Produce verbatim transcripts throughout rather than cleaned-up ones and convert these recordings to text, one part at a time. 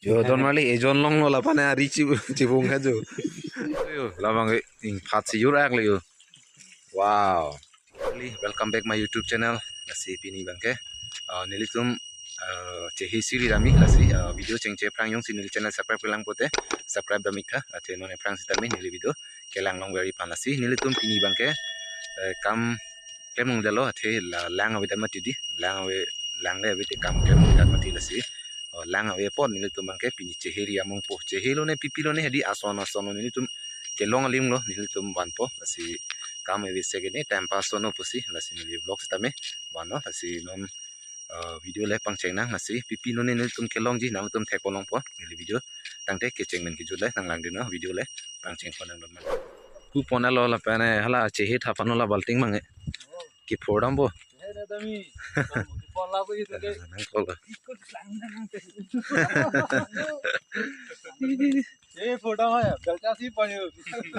Jo, don marli, ejon longlo lapen ari chi, chibung ka jo. Yo, labang ke ingphat si jur-ak le yo. Wow. Welcome back my YouTube channel. Lasi pini abangke, uh, nelitum, uh, chehe siri dam ik lasi, uh, video chengche aphrang jongsi neli channel subscribe kelang pote, subscribe dam ik tha. Athe non aphrang sitame neli video kelang longver-i aphan lasi. Nelitum pini abangke, uh, kam klem longdetlo, athe la lang ave dam mati di, lang ave, lang le ave te kam klem longdet mati lasi. Oh, lang ave apot nelitum abangke pini chehe ri among po. Chehe lone pipi lone hedi ason ason lo nelitum kelong alim lo nelitum vanpo. Lasi kam ave sekene time pass lo pusi lasi neli vlog sitame vanlo lasi non, uh, video le pangcheng nang lasi pipi lone nelitum kelongji nangtum thekpon longpo neli video. Tangte kecheng men kejut le nang langdun non video le pangcheng pon nang don man. Ku pon alo lapen hala chehe thap anlo la balting abang ke. Kiphur dampo. Nang kola.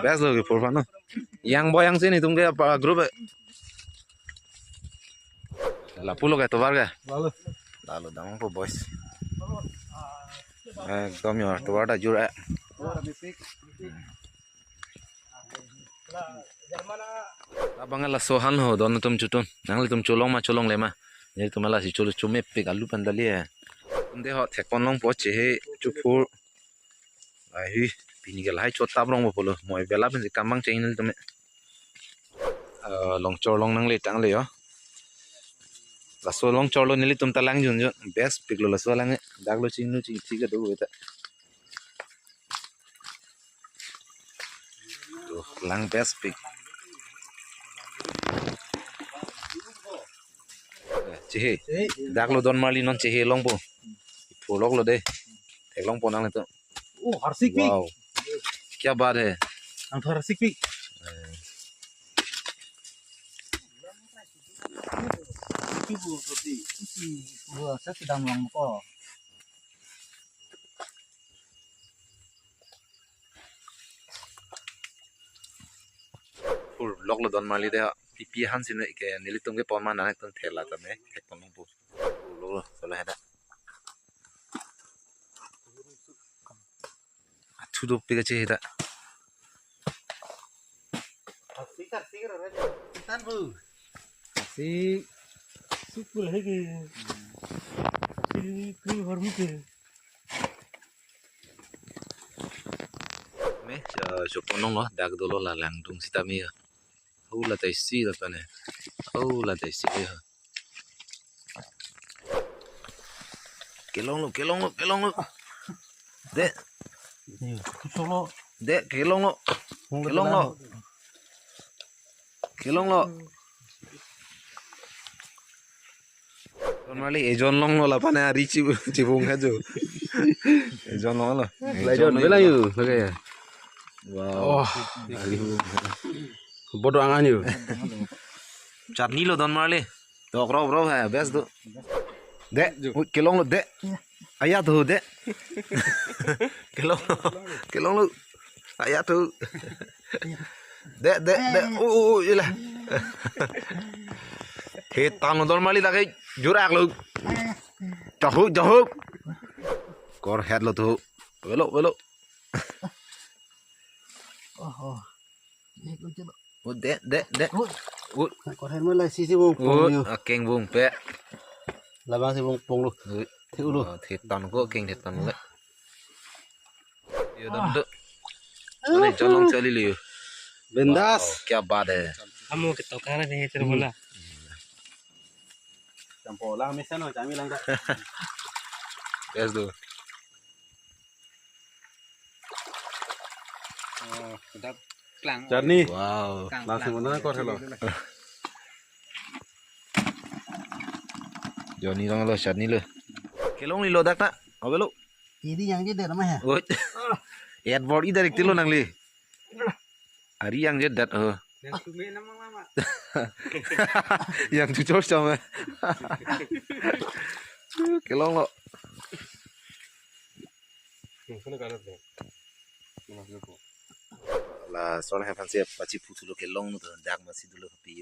Best lo kiphur aphan non. Yang boy yang sini tum ke apa grup eh? Lapu lo ke tovar ke? Lalo. Lalo dampo boys. Ekdom yo tovar ta jur eh. Abang laso aphan ho don atum chotun. Nanglitum cholong ma cholongle ma. Nelitum lasi cholo chomepik alu pen dali eh. Tum de ho thekpon longpo chehe chuphur. Ahi pini ke lahai chot tap rong pulo. Moi bela pen si kam pangcheng nelitum. Eh, longchor long nangle tanglo yo. Laso longchor lo nelitum ta lang junjun. Best pik lo laso lang eh. Dak lo chingnu chingthi kedo ta. To, lang best pik. Eh, chehe. Chehe. Dak lo don marli non chehe longpo. Pholok lo de. Theklongpo nanglitum. Oh, harsik pik. Wow. Kya baat hai? Ang harsik pik. Eh. Itu bu, seperti. Isi, bu, saya sedang ulang ko. Pholok lo don marli de ha. Pipi aphan sini ke nelitum kepon ma nangtum thela tame. Thekpon longpo. Pholok lo, sala heda. Athu dopik ache heda. Tan bu. Si sukul hai ke. Si kul hormu ke. Me, eh, chopon longlo, dak dolo la langdung sitame. Hau la tai si la tane. Hau la tai si ya. Kelong lo, kelong lo, kelong lo. De. Solo. De, kelong lo. Kelong lo. Kelong lo. Don marli, ejon longlo lapen ari chi, chibung ka jo. Ejon longlo. Lai don, ejon longlo. Belang yu, lagi ya. Wow. Oh. Ari. Bodo angan yu. Chutney lo don marli. Tok rok rok hai, best do. De, u, kelong lo de. Aya tu de. Kelong lo, kelong lo. Aya tu. De, de, de. U, u, u, ila. He tanu don marli ta ke jur-ak lo. Jahuk, jahuk. Kor het lo tu. Velo, velo. Oh, oh. Ut, de, de, de. Ut. Ut. Kor het ma la si si bung pung ut, yo. Akeng bung pe. Labang si bung pung lo. Ut. Thi ulo. Oh, thi ton ko, akeng thi ton le. Yo, dam do. Ani cholong chali liyo. Bindas. Wow, kya baat hai. Kamu ketok kana deh, terus mana? Champo lang, mesen lo, kami lang ka. Yes, do. Oh, sedap. Klang. Chutney. Wow. Klang, langsung klang. Mana kor helo? Johnny lang lo, chutney lo. Kelong lilo dak ta. Abe lo. Ini yang dia nama ya? Oi. Edward i direct lo nangli. Ari yang jedat, oh. Yang sume namang lama. Yang cucur sama. Kelong lo. Yang sana karet deh. Mana sih kok? Lason hai aphan si pachi puthu lo kelong lo to dak masi dolo pi.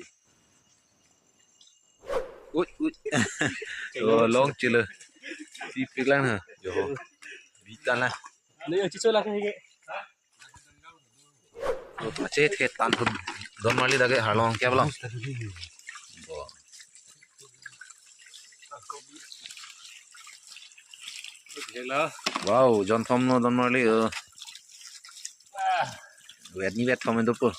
Ut, ut. Oh, long chilo. Pipik lang ha. Jo. Bita na. Ni chicho la ke. Lo to che the tan thut Don Marli dak ke harlong kya bala. Bo. Hello. Wow, jon thom lo Don Marli. Wet ni wet thom do po.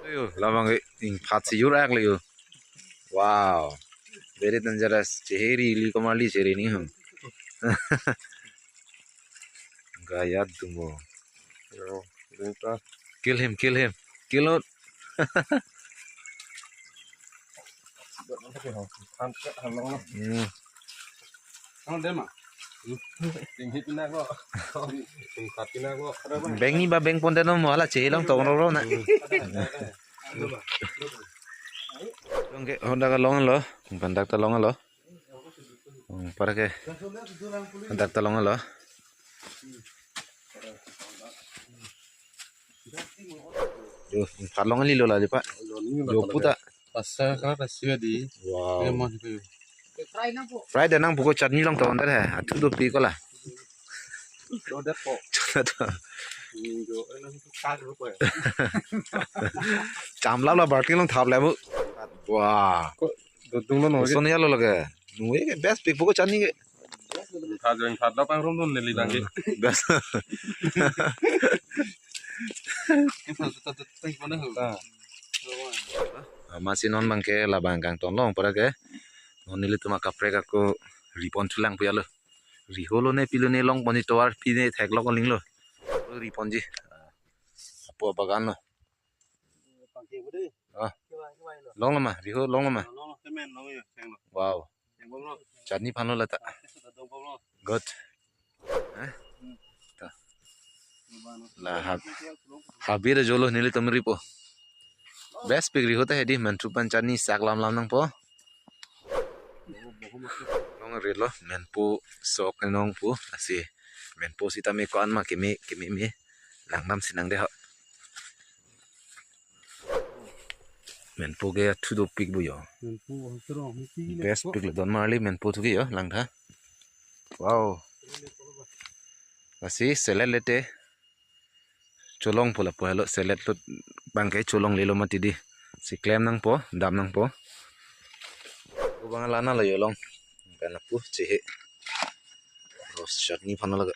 Yo, labang ke ingphat si jur ak le yo. Wow. Very dangerous. Cheheri li ko Marli cheheri ni hum. Gaya dumo. Yo, denta. Kill him, kill him. Kill out. Hmm. Ang dema. Ting hit na ko. Ting kat na ko. Beng ni ba beng pon deno mo hala che long tong ro ro na. Long ke Honda ka long lo, pandak ta long lo. Hmm, para ke. Dak ta long lo. Yo, kalong li lo la di pa. Yo puta. Pasa kara pasi di. Wow. Fried nang puko chutney long tong der hai. Athu do pi ko la. Lo det ko. Chola to. Indo, eh, nang tu kar lo ko. Chamla la barking long thap le bu. Wah. Ko dodung lo no. Son ya lo lage. Nui ke best pik puko chutney ke. Kha jeng kha dap ang rum dun neli bang ke. Best. Kita tu tu tu mana ho. Masi non bang ke labang kangton long para ke. Non nelitum akaprek ako ripon thulang puya lo. Riho lo ne pilo ne long pon ji tovar pi ne theklok aling lo. Ripon ji. Apo bagan lo. Ah. Long lo ma, riho long lo ma. Wow. Chutney phan lo la ta. Good. Eh? Ta. La hab. Habir jolo nelitum ripo. Best pik riho ta hedi menthu pen chutney sak lam lam nangpo. Long relo menpo sok nong pu asi menpo sitame ko-an ma keme keme me langdam sinang de ha. Menpo ke athu do pik bu yo. Menpo ang terong, menpo le best ko. Pik le Don Marli menpo thu ke yo langtha. Wow. Asi selet lete. Cholong po lapu helo selet lut bang ke cholong lelo mati di. Si klem nangpo, dam nangpo. Ko bang lana lo yo long. Bang lapu chehe. Roast chutney phan lo ke.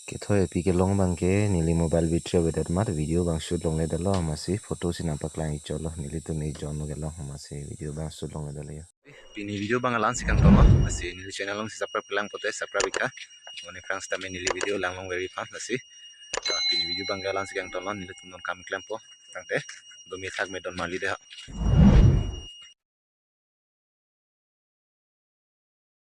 Kethoi api kelong bang ke neli mobile battery avedet mat video bang shoot longle dalo masi photo si nangpaklang icholo nelitum ejon lo kelong masi video bang shoot longle dalo yo. Pini video bang alansi kangton lo, masi neli channel along si subscribe kelang pote subscribe ikha. Mone krang sitame neli video lang long very fast masi. Ah, pini video bang alansi kangton lo, nelitum non kam klempo. Tangte, domi thak me Don Marli de ha.